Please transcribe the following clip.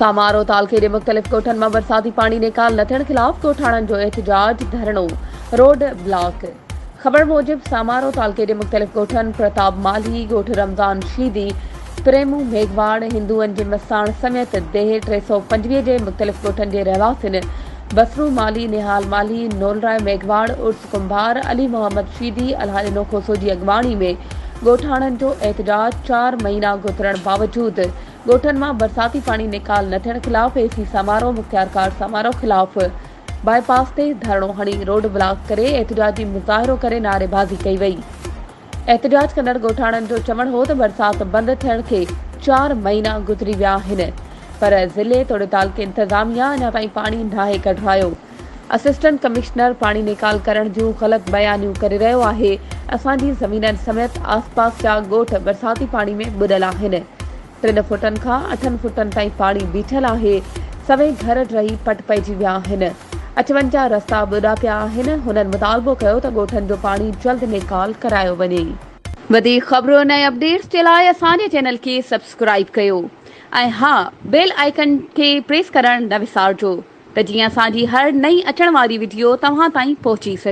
سامارو تعلقي جي مختلف ڳوٺن مان برساتي پاڻي نيڪال نه ٿيڻ خلاف ڳوٺاڻن جو احتجاج، ڌرڻو، روڊ بلاڪ. خبر موجب سامارو تعلقي جي مختلف ڳوٺن پرتاب مالهي، ڳوٺ رمضان شيدي، پريمو ميگهواڙ، هندوئن جي مساڻ سميت ديهه 325 جي مختلف ڳوٺن جي رهواسين بصرو مالهي، نهال مالهي، نولراء ميگهواڙ، عرس ڪنڀار، علي محمد شيدي، الهڏنو کوسو جي اڳواڻي ۾ ڳوٺاڻن جو احتجاج چار مهينا گذرڻ باوجود ڳوٺن مان برساتي پاڻي نيڪال نه ٿيڻ خلاف اي سي سامارو، مختيارڪار سامارو خلاف باء پاس تي ڌرڻو هڻي روڊ بلاڪ ڪري احتجاجي مظاهرو ڪري نعريبازي ڪئي وئي. احتجاج ڪندڙ ڳوٺاڻن جو چوڻ هو ته برسات بند ٿيڻ کي چار مهينا گذري ويا آهن پر ضلعي توڙي تعلقي انتظاميا اڃا تائين پاڻي ناهي ڪڍرايو. اسسٽنٽ ڪمشنر پاڻي نيڪال ڪرڻ جون غلط بيانيون ڪري رهيو آهي، اسان جي زمينن سميت آس پاس جا ڳوٺ برساتي پاڻي ۾ ٻڏل آهن، ٽن فوٽن کان اٺن فوٽن تائين پاڻي بيٺل آهي، سوين گهر ڊهي پٽ پئجي ويا آهن، اچ وڃ جا رستا ٻڏا پيا آهن، هنن مطالبو ڪيو ته ڳوٺن جو پاڻي جلد نيڪال ڪرايو وڃي. وڌيڪ خبرن ۽ اپڊيٽس جي لاء اسان جي چينل کي سبسڪرائيب ڪيو ۽ ها بيل آئيڪن کي پريس ڪرڻ نه وسارجو. ته جيئن اسان جي هر نئين اچڻ واري وڊيو توهان تائين پهچي سگهي.